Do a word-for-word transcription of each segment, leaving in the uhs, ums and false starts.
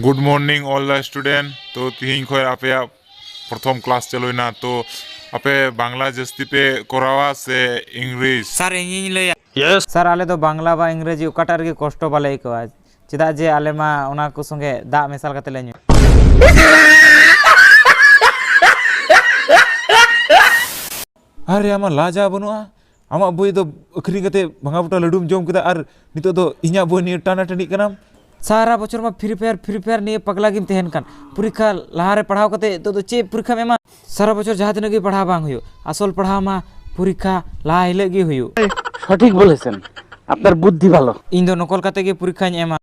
Good morning all the student. ᱛᱚ ᱛᱤᱦᱤᱧ ᱠᱷᱚᱱ ᱟᱯᱮᱭᱟᱜ ᱯᱨᱚᱛᱷᱚᱢ ᱠᱞᱟᱥ ᱪᱟᱹᱞᱩᱭᱮᱱᱟ᱾ ᱛᱚ ᱟᱯᱮ ᱵᱟᱝᱞᱟ ᱡᱟᱹᱥᱛᱤ ᱯᱮ ᱠᱚᱨᱟᱣᱟ ᱥᱮ ᱤᱝᱞᱤᱥ? ᱥᱟᱨ, ᱤᱧᱤᱧ ᱞᱟᱹᱭᱟ᱾ ᱥᱟᱨ, ᱟᱞᱮ ᱫᱚ ᱵᱟᱝᱞᱟ ᱵᱟ ᱤᱝᱨᱮᱡᱤ ᱚᱠᱟᱴᱟᱜ ᱨᱮᱜᱮ ᱠᱚᱥᱴᱚ ᱵᱟᱞᱮ ᱟᱹᱭᱠᱟᱹᱣᱟ, ᱪᱮᱫᱟᱜ ᱡᱮ ᱟᱞᱮ ᱢᱟ ᱚᱱᱟ ᱠᱚ ᱥᱚᱸᱜᱮ ᱫᱟᱜ ᱢᱮᱥᱟᱞ ᱠᱟᱛᱮ ᱞᱮ ᱧᱩᱭᱟ᱾ ᱟᱨᱮ, ᱟᱢᱟᱜ ᱞᱟᱡᱟ ᱵᱟᱹᱱᱩᱜᱼᱟ? ᱟᱢᱟᱜ ᱵᱳᱭ ᱫᱚ ᱟᱹᱠᱷᱨᱤᱧ ᱠᱟᱛᱮ ᱵᱷᱟᱝᱜᱟ ᱯᱷᱩᱴᱟ ᱞᱟᱹᱰᱩᱢ ᱡᱚᱢ ᱠᱮᱫᱟ ᱟᱨ ᱱᱤᱛᱚᱜ ᱫᱚ ᱤᱧᱟᱹᱜ ᱵᱳᱭ ᱱᱤᱭᱮ ᱴᱟᱱᱟ ᱴᱟᱹᱱᱤᱜ ᱠᱟᱱᱟᱢ᱾ ᱥᱟᱨᱟ ᱵᱚᱪᱷᱚᱨ ᱢᱟ Free Fire, Free Fire ᱱᱤᱭᱮ ᱯᱟᱜᱽᱞᱟ ᱜᱮᱢ ᱛᱟᱦᱮᱱ ᱠᱟᱱ᱾ ᱯᱚᱨᱤᱠᱠᱷᱟ ᱞᱟᱦᱟᱨᱮ ᱯᱟᱲᱦᱟᱣ ᱠᱟᱛᱮ ᱱᱤᱛᱚᱜ ᱫᱚ ᱪᱮᱫ ᱯᱚᱨᱤᱠᱠᱷᱟᱢ ᱮᱢᱟ? ᱥᱟᱨᱟ ᱵᱚᱪᱷᱚᱨ ᱡᱟᱦᱟᱸ ᱛᱤᱱᱟᱹᱜ ᱜᱮ ᱯᱟᱲᱦᱟᱣ ᱵᱟᱝ ᱦᱩᱭᱩᱜ, ᱟᱥᱚᱞ ᱯᱟᱲᱦᱟᱣ ᱢᱟ ᱯᱚᱨᱤᱠᱠᱷᱟ ᱞᱟᱦᱟ ᱦᱤᱞᱳᱜ ᱜᱮ ᱦᱩᱭᱩᱜ᱾ সঠিক বলেছেন, আপনার বুদ্ধি ভালো। ᱤᱧ ᱫᱚ ᱱᱚᱠᱚᱞ ᱠᱟᱛᱮ ᱜᱮ ᱯᱚᱨᱤᱠᱠᱷᱟᱧ ᱮᱢᱟ᱾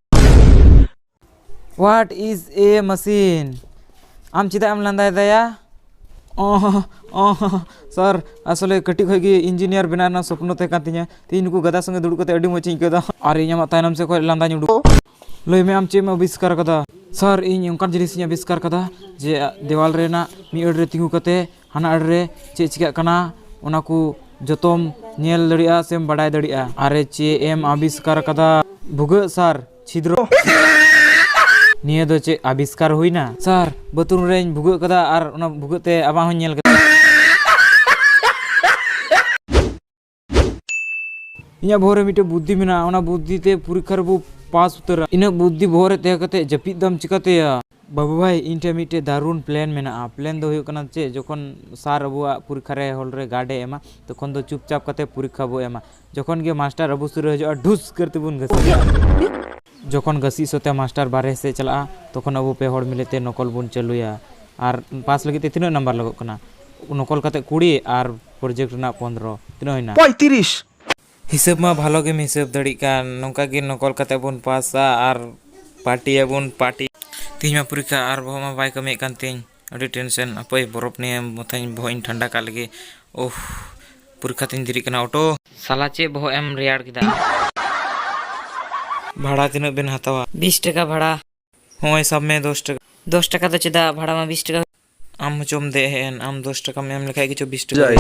What is a machine? ᱟᱢ ᱪᱮᱫᱟᱜ ᱮᱢ ᱞᱟᱸᱫᱟᱭᱮᱫᱟ ᱭᱟ? ᱚᱦ, ᱚᱦ, ᱥᱟᱨ, ᱟᱥᱚᱞᱮ ᱠᱟᱹᱴᱤᱡ ᱠᱷᱚᱡ ᱜᱮ ᱤᱧᱡᱤᱱᱤᱭᱟᱨ ᱵᱮᱱᱟᱣ ᱨᱮᱱᱟᱜ ᱥᱚᱯᱱᱚ ᱛᱟᱦᱮᱸ ᱠᱟᱱ ᱛᱤᱧᱟᱹ᱾ ᱛᱮᱦᱮᱧ ᱱᱩᱠᱩ ᱜᱟᱫᱟ ᱥᱚᱸᱜᱮ ᱫᱩᱲᱩᱵ ᱠᱟᱛᱮ ᱟᱹᱰᱤ ᱢᱚᱡᱽ ᱤᱧ ᱟᱹᱭᱠᱟᱹᱣ ᱮᱫᱟ᱾ ᱟᱨ ᱤᱧ ᱟᱢᱟᱜ ᱛᱟᱭᱱᱚᱢ ᱥᱮᱫ ᱠᱷᱚᱡ ᱞᱟᱸᱫᱟᱧ ᱩᱰᱩᱠ᱾ ᱞᱟᱹᱭ ᱢᱮ, ᱟᱢ ᱪᱮᱫ ᱮᱢ ᱟᱵᱤᱥᱠᱟᱨ ᱠᱟᱫᱟ? ᱥᱟᱨ, ᱤᱧ ᱚᱱᱠᱟᱱ ᱡᱤᱱᱤᱥ ᱤᱧ ᱟᱵᱤᱥᱠᱟᱨ ᱠᱟᱫᱟ ᱡᱮ ᱫᱮᱣᱟᱞ ᱨᱮᱱᱟᱜ ᱢᱤᱫ ᱟᱹᱲ ᱨᱮ ᱛᱤᱸᱜᱩ ᱠᱟᱛᱮ ᱦᱟᱱᱟ ᱟᱹᱲ ᱨᱮ ᱪᱮᱫ ᱪᱤᱠᱟᱹᱜ ᱠᱟᱱᱟ, ᱚᱱᱟ ᱠᱚ ᱡᱚᱛᱚᱢ ᱧᱮᱞ ᱫᱟᱲᱮᱭᱟᱜᱼᱟ ᱥᱮᱢ ᱵᱟᱰᱟᱭ ᱫᱟᱲᱮᱭᱟᱜᱼᱟ᱾ ᱟᱨᱮ, ᱪᱮᱫ ᱮᱢ ᱟᱵᱤᱥᱠᱟᱨ ᱠᱟᱫᱟ? ᱵᱷᱩᱜᱟᱹᱜ ᱥᱟᱨ, ᱪᱷᱤᱫᱨᱚ᱾ ᱱᱤᱭᱟᱹ ᱫᱚ ᱪᱮᱫ ᱟᱵᱤᱥᱠᱟᱨ ᱦᱩᱭᱱᱟ? ᱥᱟᱨ, ᱵᱟᱛᱷᱨᱩᱢ ᱨᱮᱧ ᱵᱷᱩᱜᱟᱹᱜ ᱠᱟᱫᱟ ᱟᱨ ᱚᱱᱟ ᱵᱷᱩᱜᱟᱹᱜ ᱛᱮ ᱟᱢᱟᱜ ᱦᱚᱸᱧ ᱧᱮᱞ ᱠᱮᱫᱟ᱾ ᱤᱧᱟᱹᱜ ᱵᱚᱦᱚᱜ ᱨᱮ ᱢᱤᱫᱴᱮᱡ ᱵᱩᱫᱽᱫᱷᱤ ᱢᱮᱱᱟᱜᱼᱟ, ᱚᱱᱟ ᱵᱩᱫᱽᱫᱷᱤ ᱛᱮ ᱯᱚᱨᱤᱠᱠᱷᱟ ᱨᱮᱵᱚ ᱯᱟᱥ ᱩᱛᱟᱹᱨᱟ᱾ ᱤᱱᱟᱹᱜ ᱵᱩᱫᱽᱫᱷᱤ ᱵᱚᱦᱚᱜ ᱨᱮ ᱛᱟᱦᱮᱸ ᱠᱟᱛᱮ ᱡᱟᱹᱯᱤᱫ ᱫᱟᱢ ᱪᱤᱠᱟᱹᱛᱮᱭᱟ? ᱵᱟᱹᱵᱩ ᱵᱷᱟᱭ, ᱤᱧ ᱴᱷᱮᱱ ᱢᱤᱫᱴᱮᱡ ᱫᱟᱨᱩᱱ ᱯᱞᱮᱱ ᱢᱮᱱᱟᱜᱼᱟ᱾ ᱯᱞᱮᱱ ᱫᱚ ᱦᱩᱭᱩᱜ ᱠᱟᱱᱟ ᱪᱮᱫ, ᱡᱚᱠᱷᱚᱱ ᱥᱟᱨ ᱟᱵᱚᱣᱟᱜ ᱯᱚᱨᱤᱠᱠᱷᱟ ᱨᱮ ᱦᱚᱞ ᱨᱮ ᱜᱟᱨᱰ ᱮ ᱮᱢᱟ, ᱛᱚᱠᱷᱚᱱ ᱫᱚ ᱪᱩᱯᱪᱟᱯ ᱠᱟᱛᱮ ᱯᱚᱨᱤᱠᱠᱷᱟ ᱵᱚ ᱮᱢᱟ᱾ ᱡᱚᱠᱷᱚᱱ ᱜᱮ ᱢᱟᱥᱴᱟᱨ ᱟᱵᱚ ᱥᱩᱨ ᱨᱮ ᱦᱤᱡᱩᱜᱼᱟ, ᱰᱷᱩᱥ ᱠᱟᱨᱛᱮ ᱵᱚᱱ ᱜᱷᱟᱹᱥᱤᱭᱟ᱾ ᱡᱚᱠᱷᱚᱱ ᱜᱷᱟᱹᱥᱤ ᱥᱚᱛᱮ ᱢᱟᱥᱴᱟᱨ ᱵᱟᱨᱦᱮ ᱥᱮᱫ ᱪᱟᱞᱟᱜᱼᱟ, ᱛᱚᱠᱷᱚᱱ ᱟᱵᱚ ᱯᱮ ᱦᱚᱲ ᱢᱤᱞᱮ ᱛᱮ ᱱᱚᱠᱚᱞ ᱵᱚᱱ ᱪᱟᱹᱞᱩᱭᱟ᱾ ᱟᱨ ᱯᱟᱥ ᱞᱟᱹᱜᱤᱫ ᱛᱮ ᱛᱤᱱᱟᱹᱜ ᱱᱟᱢᱵᱟᱨ ᱞᱟᱜᱟᱜ ᱠᱟᱱᱟ? ᱱᱚᱠᱚᱞ ᱠᱟᱛᱮ ᱠᱩᱲᱤ ᱟᱨ ᱯᱨᱚᱡᱮᱠᱴ ᱨᱮᱱᱟᱜ ᱯᱚᱱᱫᱽᱨᱚ᱾ ᱛᱤᱱᱟᱹᱜ ᱦᱩᱭᱱᱟ? ᱯᱚᱸᱭᱛᱨᱤᱥ᱾ ᱦᱤᱥᱟᱹᱵ ᱢᱟ ᱵᱷᱟᱞᱚ ᱜᱮᱢ ᱦᱤᱥᱟᱹᱵ ᱫᱟᱲᱮᱭᱟᱜ ᱠᱟᱱ, ᱱᱚᱝᱠᱟ ᱜᱮ ᱱᱚᱠᱚᱞ ᱠᱟᱛᱮ ᱵᱚᱱ ᱯᱟᱥᱟ ᱟᱨ ᱯᱟᱨᱴᱤᱭᱟᱵᱚᱱ ᱯᱟᱨᱴᱤ᱾ ᱛᱮᱦᱮᱧ ᱢᱟ ᱯᱚᱨᱤᱠᱠᱷᱟ ᱟᱨ ᱵᱚᱦᱚᱜ ᱢᱟ ᱵᱟᱭ ᱠᱟᱹᱢᱤᱭᱮᱫ ᱠᱟᱱ ᱛᱤᱧ, ᱟᱹᱰᱤ ᱴᱮᱱᱥᱮᱱ᱾ ᱦᱟᱯᱳᱭ ᱵᱚᱨᱚᱯ ᱱᱤᱭᱮ ᱢᱟᱛᱷᱟᱧ, ᱵᱚᱦᱚᱜ ᱤᱧ ᱴᱷᱟᱱᱰᱟ ᱠᱟᱜ ᱞᱮᱜᱮ᱾ ᱳᱦ, ᱯᱚᱨᱤᱠᱠᱷᱟ ᱛᱤᱧ ᱫᱮᱨᱤᱜ ᱠᱟᱱᱟ᱾ ᱚᱴᱳ᱾ ᱥᱟᱞᱟ, ᱪᱮᱫ ᱵᱚᱦᱚᱜ ᱮᱢ ᱨᱮᱭᱟᱲ ᱠᱮᱫᱟ? ᱵᱷᱟᱲᱟ ᱛᱤᱱᱟᱹᱜ ᱵᱮᱱ ᱦᱟᱛᱟᱣᱟ? ᱵᱤᱥ ᱴᱟᱠᱟ ᱵᱷᱟᱲᱟ᱾ ᱦᱚᱸᱜᱼᱚᱭ ᱥᱟᱵ ᱢᱮ ᱫᱚᱥ ᱴᱟᱠᱟ᱾ ᱫᱚᱥ ᱴᱟᱠᱟ ᱫᱚ ᱪᱮᱫᱟᱜ? ᱵᱷᱟᱲᱟ ᱢᱟ ᱵᱤᱥ ᱴᱟᱠᱟ᱾ ᱟᱢ ᱦᱚᱪᱚᱢ ᱫᱮᱡ ᱦᱮᱡ ᱮᱱ, ᱟᱢ ᱫᱚᱥ ᱴᱟᱠᱟᱢ ᱮᱢ ᱞᱮᱠᱷᱟᱡ ᱜᱮᱪᱚ ᱵᱤᱥ ᱴᱟᱠᱟ᱾ ᱡᱟᱭ᱾